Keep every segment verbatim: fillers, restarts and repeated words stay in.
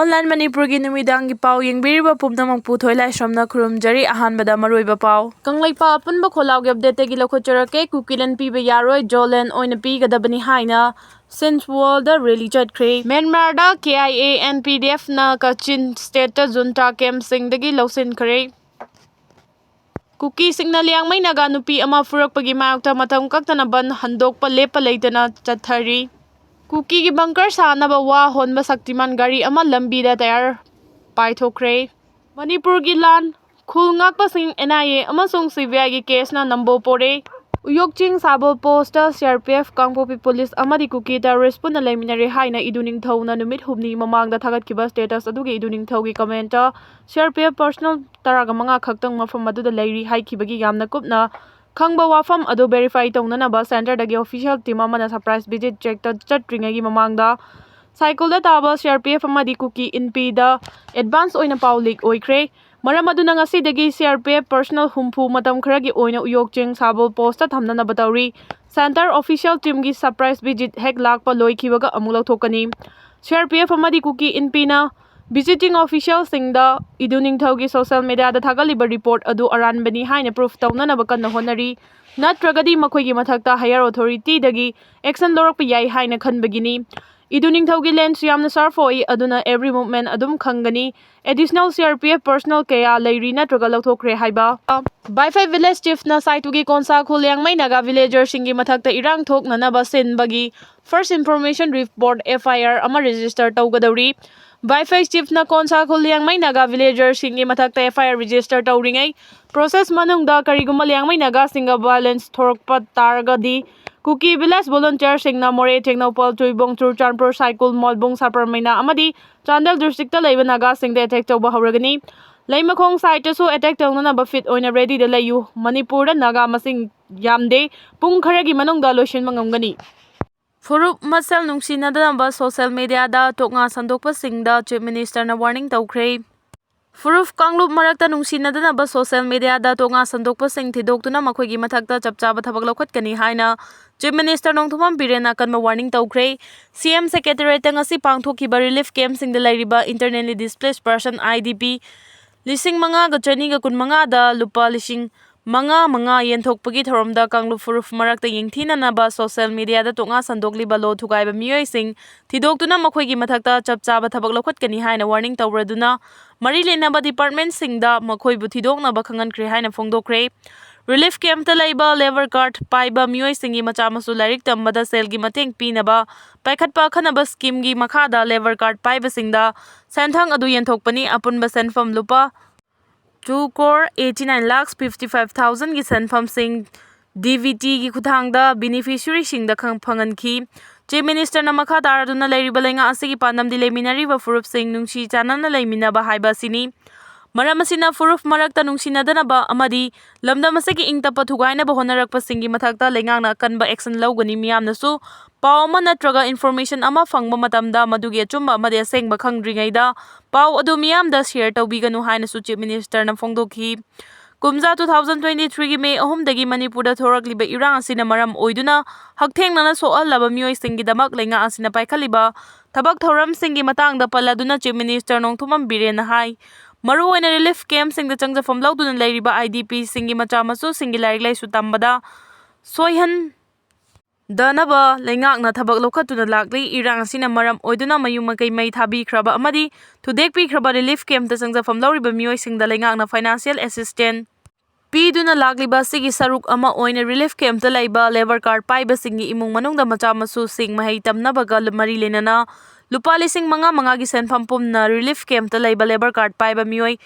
Online ꯃꯅꯤꯄꯨꯔꯒꯤ ꯅꯨꯃꯤꯗꯥꯡꯒꯤ ꯄꯥꯎ ꯌꯦꯡꯕꯤꯔꯤꯕ ꯄꯨꯝꯅꯃꯛꯄꯨ ꯊꯣꯏꯂꯥꯏꯁ꯭ꯔꯝꯅ ꯈꯨꯔꯨꯝꯖꯔꯤ꯫ ꯑꯍꯥꯟꯕꯗ ꯃꯔꯨꯑꯣꯏꯕ ꯄꯥꯎ꯫ ꯀꯪꯂꯩꯄꯥꯛ ꯑꯄꯨꯟꯕ ꯈꯣꯜꯂꯥꯎꯒꯤ updateꯇꯒꯤ ꯂꯧꯈꯠꯆꯔꯛꯀꯦ꯫ ꯀꯨꯀꯤꯂꯦꯟ ꯄꯤꯕ ꯌꯥꯔꯣꯏ, ꯖꯣꯂꯦꯟ ꯑꯣꯏꯅ ꯄꯤꯒꯗꯕꯅꯤ ꯍꯥꯏꯅ ꯁꯤꯟꯁꯋꯣꯜꯗ rally ꯆꯠꯈ꯭ꯔꯦ꯫ ꯃ꯭ꯌꯥꯟꯃꯥꯔꯗ K I A and P D Fꯅ ꯀꯆꯤꯟ stateꯇ junta campꯁꯤꯡꯗꯒꯤ ꯂꯧꯁꯤꯟꯈ꯭ꯔꯦ꯫ ꯀꯨꯀꯤꯁꯤꯡꯅ Liangmai Naga ꯅꯨꯄꯤ ꯑꯃ ꯐꯨꯔꯛꯄꯒꯤ ꯃꯥꯌꯣꯛꯇ ꯃꯇꯝ ꯀꯛꯇꯅ ꯕꯟ ꯍꯟꯗꯣꯛꯄ ꯂꯦꯞꯄ ꯂꯩꯇꯅ ꯆꯠꯊꯔꯤ꯫ ꯀꯨꯀꯤꯒꯤ bunker ꯁꯥꯅꯕ ꯋꯥ ꯍꯣꯟꯕ ꯁꯛꯇꯤꯃꯥꯟ ꯒꯥꯔꯤ ꯑꯃ ꯂꯝꯕꯤꯗ tyre ꯄꯥꯏꯊꯣꯛꯈ꯭ꯔꯦ꯫ ꯃꯅꯤꯄꯨꯔꯒꯤ ꯂꯥꯟ, ꯈꯨꯜ ꯉꯥꯛꯄꯁꯤꯡ N I A ꯑꯃꯁꯨꯡ C B Iꯒꯤ caseꯅ ꯅꯝꯕꯣ ꯄꯣꯔꯦ꯫ ꯎꯌꯣꯛꯆꯤꯡ ꯁꯥꯕꯜ postꯇ C R P F, ꯀꯥꯡꯄꯣꯛꯄꯤ police ꯑꯃꯗꯤ ꯀꯨꯀꯤ terrorist ꯄꯨꯟꯅ ꯂꯩꯃꯤꯟꯅꯔꯦ ꯍꯥꯏꯅ ꯏꯗꯨ ꯅꯤꯡꯊꯧꯅ ꯅꯨꯃꯤꯠ ꯍꯨꯝꯅꯤ ꯃꯃꯥꯡꯗ ꯊꯥꯒꯠꯈꯤꯕ status ꯑꯗꯨꯒꯤ ꯏꯗꯨ ꯅꯤꯡꯊꯧꯒꯤ commentꯇ C R P F personnel ꯇꯔꯥꯒ ꯃꯉꯥ ꯈꯛꯇꯪ ꯃꯐꯝ ꯑꯗꯨꯗ ꯂꯩꯔꯤ ꯍꯥꯏꯈꯤꯕꯒꯤ ꯌꯥꯝꯅ ꯀꯨꯞꯅ ꯈꯪꯕ ꯋꯥꯐꯝ ꯑꯗꯨ verify ꯇꯧꯅꯅꯕ centreꯗꯒꯤ official team ꯑꯃꯅ surprise visit checkꯇ ꯆꯠꯇ꯭ꯔꯤꯉꯩꯒꯤ ꯃꯃꯥꯡꯗ ꯁꯥꯏꯀꯨꯜꯗ ꯇꯥꯕ C R P F ꯑꯃꯗꯤ ꯀꯨꯀꯤ ꯏꯟꯄꯤꯗ advance ꯑꯣꯏꯅ ꯄꯥꯎ leak ꯑꯣꯏꯈ꯭ꯔꯦ꯫ ꯃꯔꯝ ꯑꯗꯨꯅ ꯉꯁꯤꯗꯒꯤ C R P F personnel ꯍꯨꯝꯐꯨ ꯃꯇꯝ ꯈꯔꯒꯤ ꯑꯣꯏꯅ ꯎꯌꯣꯛꯆꯤꯡ ꯁꯥꯕꯜ postꯇ ꯊꯝꯅꯅꯕ ꯇꯧꯔꯤ꯫ Centre official teamꯒꯤ surprise visit ꯍꯦꯛ ꯂꯥꯛꯄ ꯂꯣꯏꯈꯤꯕꯒ ꯑꯃꯨꯛ ꯂꯧꯊꯣꯛꯀꯅꯤ꯫ C R P F ꯑꯃꯗꯤ ꯀꯨꯀꯤ ꯏꯟꯄꯤꯅ visiting officialꯁꯤꯡꯗ ꯏꯗꯨ ꯅꯤꯡꯊꯧꯒꯤ social mediaꯗ ꯊꯥꯒꯠꯂꯤꯕ report ꯑꯗꯨ ꯑꯔꯥꯟꯕꯅꯤ ꯍꯥꯏꯅ proof ꯇꯧꯅꯅꯕ ꯀꯟꯅ ꯍꯣꯠꯅꯔꯤ, ꯅꯠꯇ꯭ꯔꯒꯗꯤ ꯃꯈꯣꯏꯒꯤ ꯃꯊꯛꯇ higher authorityꯗꯒꯤ action ꯂꯧꯔꯛꯄ ꯌꯥꯏ ꯍꯥꯏꯅ ꯈꯟꯕꯒꯤꯅꯤ꯫ ꯏꯗꯨ ꯅꯤꯡꯊꯧꯒꯤ lens ꯌꯥꯝꯅ sharp ꯑꯣꯏ, ꯑꯗꯨꯅ every movement ꯑꯗꯨꯝ ꯈꯪꯒꯅꯤ꯫ Additional C R P F personnel ꯀꯌꯥ ꯂꯩꯔꯤ ꯅꯠꯇ꯭ꯔꯒ ꯂꯧꯊꯣꯛꯈ꯭ꯔꯦ ꯍꯥꯏꯕ꯫ Baifei village chiefꯅ ꯁꯥꯏꯇꯨꯒꯤ ꯀꯣꯟꯁꯥ ꯈꯨꯜ ꯂꯤꯌꯥꯡꯃꯩ ꯅꯥꯒꯥ villagerꯁꯤꯡꯒꯤ ꯃꯊꯛꯇ ꯏꯔꯥꯡ ꯊꯣꯛꯅꯅꯕ ꯁꯤꯟꯕꯒꯤ first information report F I R ꯑꯃ register ꯇꯧꯒꯗꯧꯔꯤ꯫ Baifei chiefꯅ ꯀꯣꯟꯁꯥ ꯈꯨꯜ ꯂꯤꯌꯥꯡꯃꯩ ꯅꯥꯒꯥ villagerꯁꯤꯡꯒꯤ ꯃꯊꯛꯇ F I R register ꯇꯧꯔꯤꯉꯩ process ꯃꯅꯨꯡꯗ ꯀꯔꯤꯒꯨꯝꯕ ꯂꯤꯌꯥꯡꯃꯩ ꯅꯥꯒꯥꯁꯤꯡꯒ violence ꯊꯣꯔꯛꯄ ꯇꯥꯔꯒꯗꯤ ꯀꯨꯀꯤ village volunteerꯁꯤꯡꯅ ꯃꯣꯔꯦ, ꯇꯦꯡꯅꯧꯄꯜ, ꯆꯨꯏꯕꯣꯡ, ꯆꯨꯔꯆꯥꯟꯄꯨꯔ, ꯁꯥꯏꯀꯨꯜ, ꯃꯣꯜꯕꯨꯡ, ꯁꯥꯄꯔꯃꯩꯅꯥ ꯑꯃꯗꯤ ꯆꯥꯟꯗꯦꯜ districtꯇ ꯂꯩꯕ ꯅꯥꯒꯥꯁꯤꯡꯗ attack ꯇꯧꯕ ꯍꯧꯔꯒꯅꯤ꯫ ꯂꯩꯃꯈꯣꯡ sideꯇꯁꯨ attack ꯇꯧꯅꯅꯕ fit ꯑꯣꯏꯅ readyꯗ ꯂꯩꯌꯨ꯫ ꯃꯅꯤꯄꯨꯔꯗ ꯅꯥꯒꯥ ꯃꯁꯤꯡ ꯌꯥꯝꯗꯦ, ꯄꯨꯡ ꯈꯔꯒꯤ ꯃꯅꯨꯡꯗ ꯂꯣꯏꯁꯤꯟꯕ ꯉꯝꯒꯅꯤ꯫ ꯐꯨꯔꯨꯞ ꯃꯁꯦꯜ ꯅꯨꯡꯁꯤꯅꯗꯅꯕ social mediaꯗ ꯇꯣꯛꯉꯥ ꯁꯟꯗꯣꯛꯄꯁꯤꯡꯗ Chief Ministerꯅ warning ꯇꯧꯈ꯭ꯔꯦ꯫ ꯐꯨꯔꯨꯞ ꯀꯥꯡꯂꯨꯞ ꯃꯔꯛꯇ ꯅꯨꯡꯁꯤꯅꯗꯅꯕ social media ꯗ ꯇꯣꯉꯥ ꯁꯟꯗꯣꯛꯄꯁꯤꯡ ꯊꯤꯗꯣꯛꯇꯨꯅ ꯃꯈꯣꯏꯒꯤ ꯃꯊꯛꯇ ꯆꯞ ꯆꯥꯕ ꯊꯕꯛ ꯂꯧꯈꯠꯀꯅꯤ ꯍꯥꯏꯅ Chief Minister ꯅꯣꯡꯊꯣꯝꯕꯝ ꯕꯤꯔꯦꯟꯅ ꯑꯀꯟꯕ warning ꯇꯧꯈ꯭ꯔꯦ꯫ C M Secretariat ꯇ ꯉꯁꯤ ꯄꯥꯡꯊꯣꯛꯈꯤꯕ relief camp ꯁꯤꯡꯗ ꯂꯩꯔꯤꯕ internally displaced person, I D P, ꯂꯤꯁꯤꯡ ꯃꯉꯥꯒ ꯆꯅꯤꯒ ꯀꯨꯟꯃꯉꯥꯗ ꯂꯨꯄꯥ ꯂꯤꯁꯤꯡ ꯃꯉꯥ ꯃꯉꯥ ꯌꯦꯟꯊꯣꯛꯄꯒꯤ ꯊꯧꯔꯝꯗ ꯀꯥꯡꯂꯨꯞ ꯐꯨꯔꯨꯞ ꯃꯔꯛꯇ ꯌꯦꯡꯊꯤꯅꯅꯕ social media ꯗ ꯇꯣꯉꯥ ꯁꯟꯗꯣꯛꯂꯤꯕ ꯂꯣ ꯊꯨꯒꯥꯏꯕ ꯃꯤꯑꯣꯏꯁꯤꯡ ꯊꯤꯗꯣꯛꯇꯨꯅ ꯃꯈꯣꯏꯒꯤ ꯃꯊꯛꯇ ꯆꯞ ꯆꯥꯕ ꯊꯕꯛ ꯂꯧꯈꯠꯀꯅꯤ ꯍꯥꯏꯅ warning ꯇꯧꯔꯗꯨꯅ, ꯃꯔꯤ ꯂꯩꯅꯕ department ꯁꯤꯡꯗ ꯃꯈꯣꯏꯕꯨ ꯊꯤꯗꯣꯛꯅꯕ ꯈꯪꯍꯟꯈ꯭ꯔꯦ ꯍꯥꯏꯅ ꯐꯣꯡꯗꯣꯛꯈ꯭ꯔꯦ꯫ Relief camp ꯇ ꯂꯩꯕ labour card ꯄꯥꯏꯕ ꯃꯤꯑꯣꯏꯁꯤꯡꯒꯤ ꯃꯆꯥ ꯃꯁꯨ ꯂꯥꯏꯔꯤꯛ ꯇꯝꯕꯗ ꯁꯦꯜꯒꯤ ꯃꯇꯦꯡ ꯄꯤꯅꯕ ꯄꯥꯏꯈꯠꯄ ꯑꯈꯟꯅꯕ scheme ꯒꯤ ꯃꯈꯥꯗ labour card ꯄꯥꯏꯕꯁꯤꯡꯗ ꯁꯦꯟꯊꯪ ꯑꯗꯨ ꯌꯦꯟꯊꯣꯛꯄꯅꯤ꯫ ꯑꯄꯨꯟꯕ ꯁꯦꯟꯐꯝ ꯂꯨꯄꯥ two crore eighty nine lakhs fifty five thousand ꯒꯤ ꯁꯦꯟꯐꯝꯁꯤꯡ D B T ꯒꯤ ꯈꯨꯠꯊꯥꯡꯗ beneficiary ꯁꯤꯡꯗ ꯈꯪ-, ꯐꯪꯍꯟꯈꯤ꯫ Chief Minister ꯅ ꯃꯈꯥ ꯇꯥꯔꯗꯨꯅ ꯂꯩꯔꯤꯕ ꯂꯩꯉꯥꯛ ꯑꯁꯤꯒꯤ ꯄꯥꯟꯗꯝꯗꯤ ꯂꯩꯃꯤꯟꯅꯔꯤꯕ ꯐꯨꯔꯨꯞꯁꯤꯡ ꯅꯨꯡꯁꯤ ꯆꯥꯟꯅꯅ ꯂꯩꯃꯤꯟꯅꯕ ꯍꯥꯏꯕ ꯑꯁꯤꯅꯤ꯫ ꯃꯔꯝ ꯑꯁꯤꯅ ꯐꯨꯔꯨꯞ ꯃꯔꯛꯇ ꯅꯨꯡꯁꯤꯅꯗꯅꯕ ꯑꯃꯗꯤ ꯂꯝꯗꯝ ꯑꯁꯤꯒꯤ ꯏꯪ ꯇꯞꯄ ꯊꯨꯒꯥꯏꯅꯕ ꯍꯣꯠꯅꯔꯛꯄꯁꯤꯡꯒꯤ ꯃꯊꯛꯇ ꯂꯩꯉꯥꯛꯅ ꯑꯀꯟꯕ action ꯂꯧꯒꯅꯤ꯫ ꯃꯤꯌꯥꯝꯅꯁꯨ ꯄꯥꯎ ꯑꯃ ꯅꯠꯇ꯭ꯔꯒ information ꯑꯃ ꯐꯪꯕ ꯃꯇꯝꯗ ꯃꯗꯨꯒꯤ ꯑꯆꯨꯝꯕ ꯑꯃꯗꯤ ꯑꯁꯦꯡꯕ ꯈꯪꯗ꯭ꯔꯤꯉꯩꯗ ꯄꯥꯎ ꯑꯗꯨ ꯃꯤꯌꯥꯝꯗ share ꯇꯧꯕꯤꯒꯅꯨ ꯍꯥꯏꯅꯁꯨ Chief Minister ꯅ ꯐꯣꯡꯗꯣꯛꯈꯤ꯫ ꯀꯨꯝꯖꯥ two thousand twenty three ꯒꯤ May ꯑꯍꯨꯝꯗꯒꯤ ꯃꯅꯤꯄꯨꯔꯗ ꯊꯣꯔꯛꯂꯤꯕ ꯏꯔꯥꯡ ꯑꯁꯤꯅ ꯃꯔꯝ ꯑꯣꯏꯗꯨꯅ ꯍꯛꯊꯦꯡꯅꯅ ꯁꯣꯛꯍꯜꯂꯕ ꯃꯤꯑꯣꯏꯁꯤꯡꯒꯤꯗꯃꯛ ꯂꯩꯉꯥꯛ ꯑꯁꯤꯅ ꯄꯥꯏꯈꯠꯂꯤꯕ ꯊꯕꯛ ꯊꯧꯔꯝꯁꯤꯡꯒꯤ ꯃꯇꯥꯡꯗ ꯄꯜꯂꯗꯨꯅ Chief Minister ꯅꯣꯡꯊꯣꯝꯕꯝ ꯕꯤꯔꯦꯟꯅ ꯍꯥꯏ, ꯃꯔꯨꯑꯣꯏꯅ relief camp ꯁꯤꯡꯗ ꯆꯪꯖꯐꯝ ꯂꯧꯗꯨꯅ ꯂꯩꯔꯤꯕ I D P ꯁꯤꯡꯒꯤ ꯃꯆꯥ ꯃꯁꯨꯁꯤꯡꯒꯤ ꯂꯥꯏꯔꯤꯛ ꯂꯥꯏꯁꯨ ꯇꯝꯕꯗ ꯁꯣꯏꯍꯟ ꯗꯅꯕ ꯂꯩꯉꯥꯛꯅ ꯊꯕꯛ ꯂꯧꯈꯠꯇꯨꯅ ꯂꯥꯛꯂꯤ꯫ ꯏꯔꯥꯡ ꯑꯁꯤꯅ ꯃꯔꯝ ꯑꯣꯏꯗꯨꯅ ꯃꯌꯨꯝ ꯃꯀꯩ ꯃꯩ ꯊꯥꯕꯤꯈ꯭ꯔꯕ ꯑꯃꯗꯤ ꯊꯨꯗꯦꯛꯄꯤꯈ꯭ꯔꯕ relief camp ꯇ ꯆꯪꯖꯐꯝ ꯂꯧꯔꯤꯕ ꯃꯤꯑꯣꯏꯁꯤꯡꯗ ꯂꯩꯉꯥꯛꯅ financial assistance ꯄꯤꯗꯨꯅ ꯂꯥꯛꯂꯤꯕ ꯑꯁꯤꯒꯤ ꯁꯔꯨꯛ ꯑꯃ ꯑꯣꯏꯅ relief camp ꯇ ꯂꯩꯕ labour card ꯄꯥꯏꯕꯁꯤꯡꯒꯤ ꯏꯃꯨꯡ ꯃꯅꯨꯡꯗ ꯃꯆꯥ ꯃꯁꯨꯁꯤꯡ ꯃꯍꯩ ꯇꯝꯅꯕꯒ ꯃꯔꯤ ꯂꯩꯅꯅ ꯂꯨꯄꯥ ꯂꯤꯁꯤꯡ ꯃꯉꯥ ꯃꯉꯥꯒꯤ ꯁꯦꯟꯐꯝ ꯄꯨꯟꯅ relief camp ꯇ ꯂꯩꯕ labour card ꯄꯥꯏꯕ ꯃꯤꯑꯣꯏ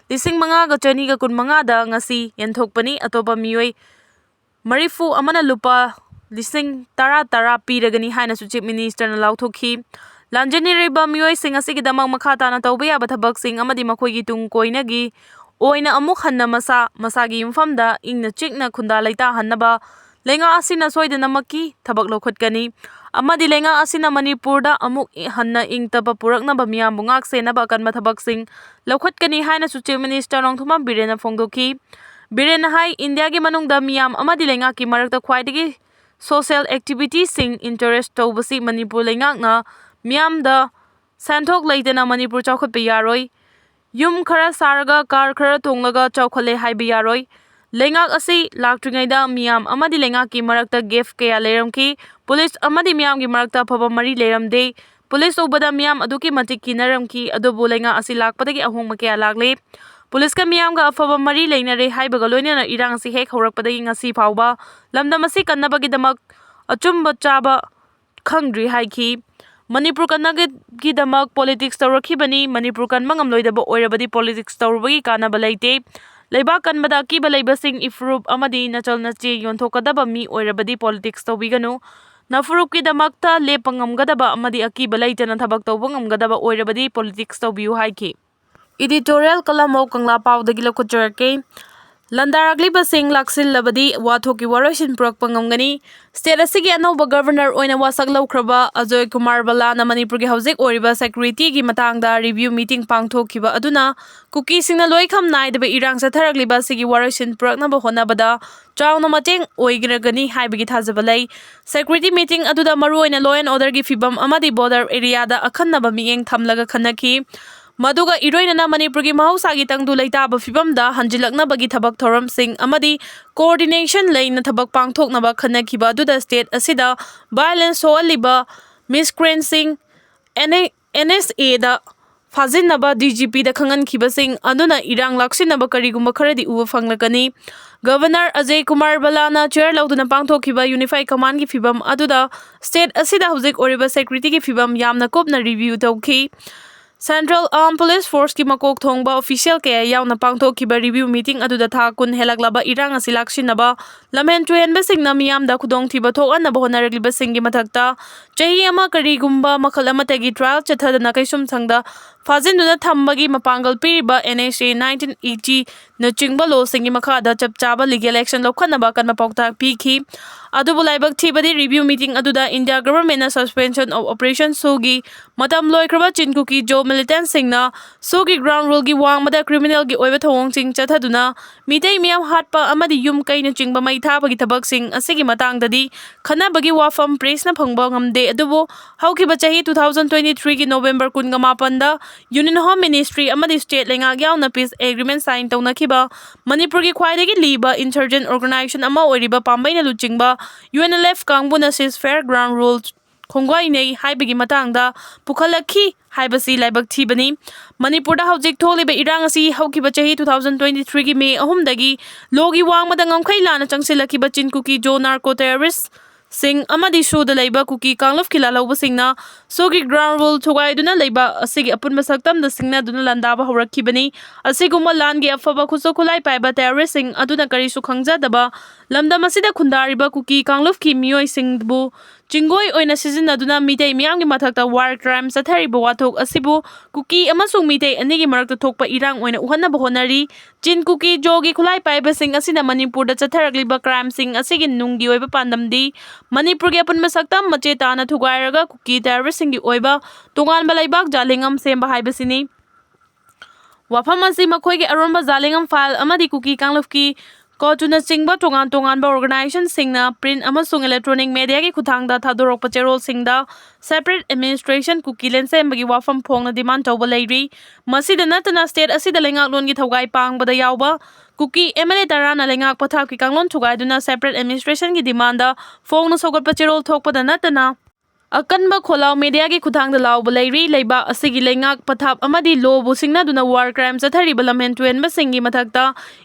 ꯂꯤꯁꯤꯡ ꯃꯉꯥꯒ ꯆꯅꯤꯒ ꯀꯨꯟꯃꯉꯥꯗ ꯉꯁꯤ ꯌꯦꯟꯊꯣꯛꯄꯅꯤ꯫ ꯑꯇꯣꯞꯄ ꯃꯤꯑꯣꯏ ꯃꯔꯤꯐꯨ ꯑꯃꯅ ꯂꯨꯄꯥ ꯂꯤꯁꯤꯡ ꯇꯔꯥ ꯇꯔꯥ ꯄꯤꯔꯒꯅꯤ ꯍꯥꯏꯅꯁꯨ Chief Minister ꯅ ꯂꯥꯎꯊꯣꯛꯈꯤ꯫ ꯂꯥꯟꯖꯦꯟꯅꯔꯤꯕ ꯃꯤꯑꯣꯏꯁꯤꯡ ꯑꯁꯤꯒꯤꯗꯃꯛ ꯃꯈꯥ ꯇꯥꯅ ꯇꯧꯕ ꯌꯥꯕ ꯊꯕꯛꯁꯤꯡ ꯑꯃꯗꯤ ꯃꯈꯣꯏꯒꯤ ꯇꯨꯡ ꯀꯣꯏꯅꯒꯤ ꯑꯣꯏꯅ ꯑꯃꯨꯛ ꯍꯟꯅ ꯃꯁꯥ ꯃꯁꯥꯒꯤ ꯌꯨꯝꯐꯝꯗ ꯏꯪꯅ ꯆꯤꯛꯅ ꯈꯨꯟꯗꯥ ꯂꯩꯇꯥꯍꯟꯅꯕ ꯂꯩꯉꯥꯛ ꯑꯁꯤꯅ ꯁꯣꯏꯗꯅꯃꯛꯀꯤ ꯊꯕꯛ ꯂꯧꯈꯠꯀꯅꯤ ꯑꯃꯗꯤ ꯂꯩꯉꯥꯛ ꯑꯁꯤꯅ ꯃꯅꯤꯄꯨꯔꯗ ꯑꯃꯨꯛ ꯍꯟꯅ ꯏꯪ ꯇꯞꯄ ꯄꯨꯔꯛꯅꯕ ꯃꯤꯌꯥꯝꯕꯨ ꯉꯥꯛ ꯁꯦꯟꯅꯕ ꯑꯀꯟꯕ ꯊꯕꯛꯁꯤꯡ ꯂꯧꯈꯠꯀꯅꯤ ꯍꯥꯏꯅꯁꯨ Chief Minister ꯅꯣꯡꯊꯣꯝꯕꯝ ꯕꯤꯔꯦꯟꯅ ꯐꯣꯡꯗꯣꯛꯈꯤ꯫ ꯕꯤꯔꯦꯟꯅ ꯍꯥꯏ, ꯏꯟꯗꯤꯌꯥꯒꯤ ꯃꯅꯨꯡꯗ ꯃꯤꯌꯥꯝ ꯑꯃꯗꯤ ꯂꯩꯉꯥꯛꯀꯤ ꯃꯔꯛꯇ ꯈ꯭ꯋꯥꯏꯗꯒꯤ social activityꯁꯤꯡ interest ꯇꯧꯕꯁꯤ ꯃꯅꯤꯄꯨꯔ ꯂꯩꯉꯥꯛꯅ ꯃꯤꯌꯥꯝꯗ ꯁꯦꯟꯊꯣꯛ ꯂꯩꯇꯅ ꯃꯅꯤꯄꯨꯔ ꯆꯥꯎꯈꯠꯄ ꯌꯥꯔꯣꯏ꯫ ꯌꯨꯝ ꯈꯔ ꯁꯥꯔꯒ car ꯈꯔ ꯇꯣꯡꯂꯒ ꯆꯥꯎꯈꯠꯂꯦ ꯍꯥꯏꯕ ꯌꯥꯔꯣꯏ꯫ ꯂꯩꯉꯥꯛ ꯑꯁꯤ ꯂꯥꯛꯇ꯭ꯔꯤꯉꯩꯗ ꯃꯤꯌꯥꯝ ꯑꯃꯗꯤ ꯂꯩꯉꯥꯛꯀꯤ ꯃꯔꯛꯇ gap ꯀꯌꯥ ꯂꯩꯔꯝꯈꯤ꯫ ꯄꯨꯂꯤꯁ ꯑꯃꯗꯤ ꯃꯤꯌꯥꯝꯒꯤ ꯃꯔꯛꯇ ꯑꯐꯕ ꯃꯔꯤ ꯂꯩꯔꯝꯗꯦ꯫ ꯄꯨꯂꯤꯁ ꯎꯕꯗ ꯃꯤꯌꯥꯝ ꯑꯗꯨꯛꯀꯤ ꯃꯇꯤꯛ ꯀꯤꯅꯔꯝꯈꯤ, ꯑꯗꯨꯕꯨ ꯂꯩꯉꯥꯛ ꯑꯁꯤ ꯂꯥꯛꯄꯗꯒꯤ ꯑꯍꯣꯡꯕ ꯀꯌꯥ ꯂꯥꯛꯂꯦ꯫ ꯄꯨꯂꯤꯁꯀ ꯃꯤꯌꯥꯝꯒ ꯑꯐꯕ ꯃꯔꯤ ꯂꯩꯅꯔꯦ ꯍꯥꯏꯕꯒ ꯂꯣꯏꯅꯅ ꯏꯔꯥꯡ ꯑꯁꯤ ꯍꯦꯛ ꯍꯧꯔꯛꯄꯗꯒꯤ ꯉꯁꯤ ꯐꯥꯎꯕ ꯂꯝꯗꯝ ꯑꯁꯤ ꯀꯟꯅꯕꯒꯤꯗꯃꯛ ꯑꯆꯨꯝꯕ ꯆꯥꯕ ꯈꯪꯗ꯭ꯔꯤ ꯍꯥꯏꯈꯤ꯫ ꯃꯅꯤꯄꯨꯔ ꯀꯟꯅꯕꯒꯤꯗꯃꯛ politics ꯇꯧꯔꯛꯈꯤꯕꯅꯤ꯫ ꯃꯅꯤꯄꯨꯔ ꯀꯟꯕ ꯉꯝꯂꯣꯏꯗꯕ ꯑꯣꯏꯔꯕꯗꯤ politics ꯇꯧꯔꯨꯕꯒꯤ ꯀꯥꯟꯅꯕ ꯂꯩꯇꯦ꯫ ꯂꯩꯕꯥꯛ ꯀꯟꯕꯗ ꯑꯀꯤꯕ ꯂꯩꯕꯁꯤꯡ, ꯏꯐꯨꯔꯨꯞ ꯑꯃꯗꯤ ꯅꯆꯜ ꯅꯆꯦ ꯌꯣꯟꯊꯣꯛꯀꯗꯕ ꯃꯤ ꯑꯣꯏꯔꯕꯗꯤ politics ꯇꯧꯕꯤꯒꯅꯨ꯫ ꯅꯐꯨꯔꯨꯞꯀꯤꯗꯃꯛꯇ ꯂꯦꯞꯄ ꯉꯝꯒꯗꯕ ꯑꯃꯗꯤ ꯑꯀꯤꯕ ꯂꯩꯇꯅ ꯊꯕꯛ ꯇꯧꯕ ꯉꯝꯒꯗꯕ ꯑꯣꯏꯔꯕꯗꯤ politics ꯇꯧꯕꯤꯌꯨ ꯍꯥꯏꯈꯤ꯫ Editorial ꯀꯂꯝ ꯑꯣꯛ ꯀꯪꯂꯥ ꯄꯥꯎꯗꯒꯤ ꯂꯧꯈꯠꯆꯔꯛꯀꯦ꯫ ꯂꯥꯟꯗꯥꯔꯛꯂꯤꯕꯁꯤꯡ ꯂꯥꯛꯁꯤꯜꯂꯕꯗꯤ ꯋꯥꯊꯣꯛꯀꯤ ꯋꯥꯔꯣꯏꯁꯤꯟ ꯄꯨꯔꯛꯄ ꯉꯝꯒꯅꯤ꯫ State ꯑꯁꯤꯒꯤ ꯑꯅꯧꯕ Governor ꯑꯣꯏꯅ ꯋꯥꯁꯛ ꯂꯧꯈ꯭ꯔꯕ ꯑꯖꯣꯏ ꯀꯨꯃꯥꯔ ꯕꯂꯥꯅ ꯃꯅꯤꯄꯨꯔꯒꯤ ꯍꯧꯖꯤꯛ ꯑꯣꯏꯔꯤꯕ securityꯒꯤ ꯃꯇꯥꯡꯗ review meeting ꯄꯥꯡꯊꯣꯛꯈꯤꯕ ꯑꯗꯨꯅ ꯀꯨꯀꯤꯁꯤꯡꯅ ꯂꯣꯏꯈꯝ ꯅꯥꯏꯗꯕ ꯏꯔꯥꯡ ꯆꯠꯊꯔꯛꯂꯤꯕ ꯑꯁꯤꯒꯤ ꯋꯥꯔꯣꯏꯁꯤꯟ ꯄꯨꯔꯛꯅꯕ ꯍꯣꯠꯅꯕꯗ ꯆꯥꯎꯅ ꯃꯇꯦꯡ ꯑꯣꯏꯒꯅꯤ ꯍꯥꯏꯕꯒꯤ ꯊꯥꯖꯕ ꯂꯩ꯫ Security meeting ꯑꯗꯨꯗ ꯃꯔꯨꯑꯣꯏꯅ law and orderꯒꯤ ꯐꯤꯕꯝ ꯑꯃꯗꯤ border areaꯗ ꯑꯈꯟꯅꯕ ꯃꯤꯠꯌꯦꯡ ꯊꯝꯂꯒ ꯈꯟꯅꯈꯤ꯫ ꯃꯗꯨꯒ ꯏꯔꯣꯏꯅꯅ ꯃꯅꯤꯄꯨꯔꯒꯤ ꯃꯍꯧꯁꯥꯒꯤ ꯇꯪꯗꯨ ꯂꯩꯇꯥꯕ ꯐꯤꯕꯝꯗ ꯍꯟꯖꯤꯜꯂꯛꯅꯕꯒꯤ ꯊꯕꯛ ꯊꯧꯔꯝꯁꯤꯡ ꯑꯃꯗꯤ coordination ꯂꯩꯅ ꯊꯕꯛ ꯄꯥꯡꯊꯣꯛꯅꯕ ꯈꯟꯅꯈꯤꯕ ꯑꯗꯨꯗ state ꯑꯁꯤꯗ violence ꯊꯣꯛꯍꯜꯂꯤꯕ miscreantꯁꯤꯡ NSAꯗ ꯐꯥꯖꯤꯟꯅꯕ DGPꯗ ꯈꯪꯍꯟꯈꯤꯕꯁꯤꯡ ꯑꯗꯨꯅ ꯏꯔꯥꯡ ꯂꯥꯛꯁꯤꯟꯅꯕ ꯀꯔꯤꯒꯨꯝꯕ ꯈꯔꯗꯤ ꯎꯕ ꯐꯪꯂꯛꯀꯅꯤ꯫ Governor ꯑꯖꯌ ꯀꯨꯃꯥꯔ ꯕꯂꯥꯅ chair ꯂꯧꯗꯨꯅ ꯄꯥꯡꯊꯣꯛꯈꯤꯕ Unified Commandꯒꯤ ꯐꯤꯕꯝ ꯑꯗꯨꯗ state ꯑꯁꯤꯗ ꯍꯧꯖꯤꯛ ꯑꯣꯏꯔꯤꯕ securityꯒꯤ ꯐꯤꯕꯝ ꯌꯥꯝꯅ ꯀꯨꯞꯅ review ꯇꯧꯈꯤ꯫ Central Armed Police Force ꯀꯤ ꯃꯀꯣꯛ ꯊꯣꯡꯕ official ꯀꯌꯥ ꯌꯥꯎꯅ ꯄꯥꯡꯊꯣꯛꯈꯤꯕ review meeting ꯑꯗꯨꯗ ꯊꯥ ꯀꯨꯟ ꯍꯦꯜꯂꯛꯂꯕ ꯏꯔꯥꯡ ꯑꯁꯤ ꯂꯥꯛꯁꯤꯟꯅꯕ ꯂꯝꯍꯦꯟ ꯇꯨꯍꯦꯟꯕꯁꯤꯡꯅ ꯃꯤꯌꯥꯝꯗ ꯈꯨꯗꯣꯡꯊꯤꯕ ꯊꯣꯛꯍꯟꯅꯕ ꯍꯣꯠꯅꯔꯛꯂꯤꯕꯁꯤꯡꯒꯤ ꯃꯊꯛꯇ ꯆꯍꯤ ꯑꯃ ꯀꯔꯤꯒꯨꯝꯕ ꯃꯈꯜ ꯑꯃꯠꯇꯒꯤ trial ꯆꯠꯊꯗꯅ ꯀꯩꯁꯨꯝꯁꯪꯗ ꯐꯥꯖꯤꯟꯗꯨꯅ ꯊꯝꯕꯒꯤ ꯃꯄꯥꯡꯒꯜ ꯄꯤꯔꯤꯕ N S A nineteen eighty ꯅꯆꯤꯡꯕ law ꯁꯤꯡꯒꯤ ꯃꯈꯥꯗ ꯆꯞ ꯆꯥꯕ legal action ꯂꯧꯈꯠꯅꯕ ꯑꯀꯟꯕ ꯄꯥꯎꯇꯥꯛ ꯄꯤꯈꯤ꯫ ꯑꯗꯨꯕꯨ ꯂꯥꯏꯕꯛ ꯊꯤꯕꯗꯤ review meeting ꯑꯗꯨꯗ India government ꯅ suspension of operation SoO ꯒꯤ ꯃꯇꯝ ꯂꯣꯏꯈ꯭ꯔꯕ ꯆꯤꯟ ꯀꯨꯀꯤ ꯖꯣ militant ꯁꯤꯡꯅ SoO ꯒꯤ ground rule ꯒꯤ ꯋꯥꯡꯃꯗ criminal ꯒꯤ ꯑꯣꯏꯕ ꯊꯧꯑꯣꯡꯁꯤꯡ ꯆꯠꯊꯗꯨꯅ ꯃꯤꯇꯩ ꯃꯤꯌꯥꯝ ꯍꯥꯠꯄ ꯑꯃꯗꯤ ꯌꯨꯝ ꯀꯩꯅꯆꯤꯡꯕ ꯃꯩ ꯊꯥꯕꯒꯤ ꯊꯕꯛꯁꯤꯡ ꯑꯁꯤꯒꯤ ꯃꯇꯥꯡꯗꯗꯤ ꯈꯟꯅꯕꯒꯤ ꯋꯥꯐꯝ press ꯅ ꯐꯪꯕ ꯉꯝꯗꯦ꯫ ꯑꯗꯨꯕꯨ ꯍꯧꯈꯤꯕ ꯆꯍꯤ two thousand twenty three ꯒꯤ November ꯀꯨꯟꯒ ꯃꯥꯄꯟꯗ Union Home Ministry ꯑꯃꯗꯤ state ꯂꯩꯉꯥꯛ ꯌꯥꯎꯅ peace agreement sign ꯇꯧꯅꯈꯤꯕ ꯃꯅꯤꯄꯨꯔꯒꯤ ꯈ꯭ꯋꯥꯏꯗꯒꯤ ꯂꯤꯕ insurgent organization ꯑꯃ ꯑꯣꯏꯔꯤꯕ ꯄꯥꯝꯕꯩꯅ ꯂꯨꯆꯤꯡꯕ U N L F ꯀꯥꯡꯕꯨꯅ ceasefire, ground rule ꯈꯣꯡꯒꯥꯏꯅꯩ ꯍꯥꯏꯕꯒꯤ ꯃꯇꯥꯡꯗ ꯄꯨꯈꯠꯂꯛꯈꯤ ꯍꯥꯏꯕꯁꯤ ꯂꯥꯏꯕꯛ ꯊꯤꯕꯅꯤ꯫ ꯃꯅꯤꯄꯨꯔꯗ ꯍꯧꯖꯤꯛ ꯊꯣꯛꯂꯤꯕ ꯏꯔꯥꯡ ꯑꯁꯤ ꯍꯧꯈꯤꯕ ꯆꯍꯤ two thousand twenty three ꯒꯤ May ꯑꯍꯨꯝꯗꯒꯤ law ꯒꯤ ꯋꯥꯡꯃꯗ ꯉꯝꯈꯩ ꯂꯥꯟꯅ ꯆꯪꯁꯤꯜꯂꯛꯈꯤꯕ ꯆꯤꯟ ꯀꯨꯀꯤ ꯖꯣ narco terrorist ꯁꯤꯡ ꯑꯃꯗꯤ SoO ꯗ ꯂꯩꯕ ꯀꯨꯀꯤ ꯀꯥꯡꯂꯨꯞꯀꯤ ꯂꯥꯜꯍꯧꯕꯁꯤꯡꯅ SoO ꯒꯤ ground rule ꯊꯨꯒꯥꯏꯗꯨꯅ ꯂꯩꯕ ꯑꯁꯤꯒꯤ ꯑꯄꯨꯟꯕ ꯁꯛꯇꯝꯗ ꯁꯤꯡꯅꯗꯨꯅ ꯂꯥꯟꯗꯥꯕ ꯍꯧꯔꯛꯈꯤꯕꯅꯤ꯫ ꯑꯁꯤꯒꯨꯝꯕ ꯂꯥꯟꯒꯤ ꯑꯐꯕ ꯈꯨꯠꯁꯨ ꯈꯨꯠꯂꯥꯏ ꯄꯥꯏꯕ terrorist ꯁꯤꯡ ꯑꯗꯨꯅ ꯀꯔꯤꯁꯨ ꯈꯪꯖꯗꯕ ꯂꯝꯗꯝ ꯑꯁꯤꯗ ꯈꯨꯟꯗꯥꯔꯤꯕ ꯀꯨꯀꯤ ꯀꯥꯡꯂꯨꯞꯀꯤ ꯃꯤꯑꯣꯏꯁꯤꯡꯕꯨ ꯆꯤꯡꯒꯣꯏ ꯑꯣꯏꯅ ꯁꯤꯖꯤꯟꯅꯗꯨꯅ ꯃꯤꯇꯩ ꯃꯤꯌꯥꯝꯒꯤ ꯃꯊꯛꯇ war crime ꯆꯠꯊꯔꯤꯕ ꯋꯥꯊꯣꯛ ꯑꯁꯤꯕꯨ ꯀꯨꯀꯤ ꯑꯃꯁꯨꯡ ꯃꯤꯇꯩ ꯑꯅꯤꯒꯤ ꯃꯔꯛꯇ ꯊꯣꯛꯄ ꯏꯔꯥꯡ ꯑꯣꯏꯅ ꯎꯍꯟꯅꯕ ꯍꯣꯠꯅꯔꯤ꯫ ꯆꯤꯟ ꯀꯨꯀꯤ ꯖꯣꯒꯤ ꯈꯨꯠꯂꯥꯏ ꯄꯥꯏꯕꯁꯤꯡ ꯑꯁꯤꯅ ꯃꯅꯤꯄꯨꯔꯗ ꯆꯠꯊꯔꯛꯂꯤꯕ crimeꯁꯤꯡ ꯑꯁꯤꯒꯤ ꯅꯨꯡꯒꯤ ꯑꯣꯏꯕ ꯄꯥꯟꯗꯝꯗꯤ ꯃꯅꯤꯄꯨꯔꯒꯤ ꯑꯄꯨꯟꯕ ꯁꯛꯇꯝ ꯃꯆꯦ ꯇꯥꯅ ꯊꯨꯒꯥꯏꯔꯒ ꯀꯨꯀꯤ terroristꯁꯤꯡꯒꯤ ꯑꯣꯏꯕ ꯇꯣꯉꯥꯟꯕ ꯂꯩꯕꯥꯛ ꯖꯥꯂꯤꯡꯉꯝ ꯁꯦꯝꯕ ꯍꯥꯏꯕꯁꯤꯅꯤ꯫ ꯋꯥꯐꯝ ꯑꯁꯤ ꯃꯈꯣꯏꯒꯤ ꯑꯔꯣꯟꯕ ꯖꯥꯂꯤꯡꯉꯝ file ꯑꯃꯗꯤ ꯀꯨꯀꯤ ꯀꯥꯡꯂꯨꯞꯀꯤ ꯀꯣꯆꯨꯅꯆꯤꯡꯕ ꯇꯣꯉꯥꯟ ꯇꯣꯉꯥꯟꯕ organizationꯁꯤꯡꯅ print ꯑꯃꯁꯨꯡ electronic mediaꯒꯤ ꯈꯨꯠꯊꯥꯡꯗ ꯊꯥꯗꯣꯔꯛꯄ ꯆꯦꯔꯣꯜꯁꯤꯡꯗ separate administration ꯀꯨꯀꯤꯂꯦꯟ ꯁꯦꯝꯕꯒꯤ ꯋꯥꯐꯝ ꯐꯣꯡꯅ demand ꯇꯧꯕ ꯂꯩꯔꯤ꯫ ꯃꯁꯤꯗ ꯅꯠꯇꯅ state ꯑꯁꯤꯗ ꯂꯩꯉꯥꯛꯂꯣꯟꯒꯤ ꯊꯧꯒꯥꯏ ꯄꯥꯡꯕꯗ ꯌꯥꯎꯕ ꯀꯨꯀꯤ M L A ꯇꯔꯥꯅ ꯂꯩꯉꯥꯛ ꯄꯊꯥꯞꯀꯤ ꯀꯥꯡꯂꯣꯟ ꯊꯨꯒꯥꯏꯗꯨꯅ separate administrationꯒꯤ demandꯗ ꯐꯣꯡꯅ ꯁꯧꯒꯠꯄ ꯆꯦꯔꯣꯜ ꯊꯣꯛꯄꯗ ꯅꯠꯇꯅ ꯑꯀꯟꯕ ꯈꯣꯜꯂꯥꯎ ꯃꯦꯗꯤꯌꯥꯒꯤ ꯈꯨꯠꯊꯥꯡꯗ ꯂꯥꯎꯕ ꯂꯩꯔꯤ꯫ ꯂꯩꯕꯥꯛ ꯑꯁꯤꯒꯤ ꯂꯩꯉꯥꯛ ꯄꯊꯥꯞ ꯑꯃꯗꯤ ꯂꯣꯕꯨ ꯁꯤꯡꯅꯗꯨꯅ ꯋꯥꯔ ꯀ꯭ꯔꯥꯏꯝ ꯆꯠꯊꯔꯤꯕ ꯂꯝꯍꯦꯟ ꯇꯨꯍꯦꯟꯕꯁꯤꯡꯒꯤ ꯃꯊꯛꯇ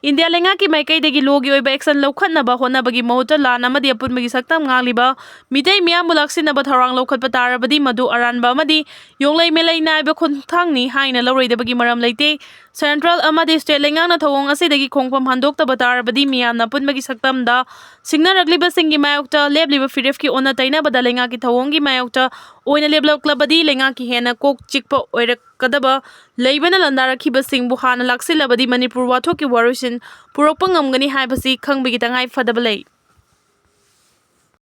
ꯏꯟꯗꯤꯌꯥ ꯂꯩꯉꯥꯛꯀꯤ ꯃꯥꯏꯀꯩꯗꯒꯤ ꯂꯣꯒꯤ ꯑꯣꯏꯕ ꯑꯦꯛꯁꯟ ꯂꯧꯈꯠꯅꯕ ꯍꯣꯠꯅꯕꯒꯤ ꯃꯍꯨꯠꯇ ꯂꯥꯟ ꯑꯃꯗꯤ ꯑꯄꯨꯟꯕꯒꯤ ꯁꯛꯇꯝ ꯉꯥꯛꯂꯤꯕ ꯃꯤꯇꯩ ꯃꯤꯌꯥꯝꯕꯨ ꯂꯥꯛꯁꯤꯟꯅꯕ ꯊꯧꯔꯥꯡ ꯂꯧꯈꯠꯄ ꯇꯥꯔꯕꯗꯤ ꯃꯗꯨ ꯑꯔꯥꯟꯕ ꯑꯃꯗꯤ ꯌꯣꯡꯂꯩ ꯃꯦꯂꯩ ꯅꯥꯏꯕ ꯈꯣꯡꯊꯥꯡꯅꯤ ꯍꯥꯏꯅ ꯂꯧꯔꯣꯏꯗꯕꯒꯤ ꯃꯔꯝ ꯂꯩꯇꯦ꯫ ꯁꯦꯟꯇ꯭ꯔꯦꯜ ꯑꯃꯗꯤ ꯁ꯭ꯇꯦꯠ ꯂꯩꯉꯥꯛꯅ ꯊꯧꯑꯣꯡ ꯑꯁꯤꯗꯒꯤ ꯈꯣꯡꯐꯝ ꯍꯟꯗꯣꯛꯇꯕ ꯇꯥꯔꯕꯗꯤ ꯃꯤꯌꯥꯝꯅ ꯑꯄꯨꯟꯕꯒꯤ ꯁꯛꯇꯝꯗ ꯁꯤꯡꯅꯔꯛꯂꯤꯕꯁꯤꯡꯒꯤ ꯃꯥꯌꯣꯛꯇ ꯂꯦꯞꯂꯤꯕ ꯐꯤꯔꯦꯞꯀꯤ ꯑꯣꯟꯅ ꯇꯩꯅꯕꯗ ꯂꯩꯉꯥꯛꯀꯤ ꯊꯧꯑꯣꯡꯒꯤ ꯃꯥꯌꯣꯛꯇ ꯑꯣꯏꯅ ꯂꯦꯞꯂꯛꯂꯕꯗꯤ ꯂꯩꯉꯥꯛꯀꯤ ꯍꯦꯟꯅ ꯀꯣꯛ ꯆꯤꯛꯄ ꯑꯣꯏꯔꯛꯀꯗꯕ ꯂꯩꯕꯅ ꯂꯥꯟꯗꯥꯔꯛꯈꯤꯕꯁꯤꯡꯕꯨ ꯍꯥꯟꯅ ꯂꯥꯛꯁꯤꯜꯂꯕꯗꯤ ꯃꯅꯤꯄꯨꯔ ꯋꯥꯊꯣꯛꯀꯤ ꯋꯥꯔꯣꯏꯁꯤꯟ ꯄꯨꯔꯛꯄ ꯉꯝꯒꯅꯤ ꯍꯥꯏꯕꯁꯤ ꯈꯪꯕꯒꯤ ꯇꯉꯥꯏ ꯐꯗꯕ ꯂꯩ꯫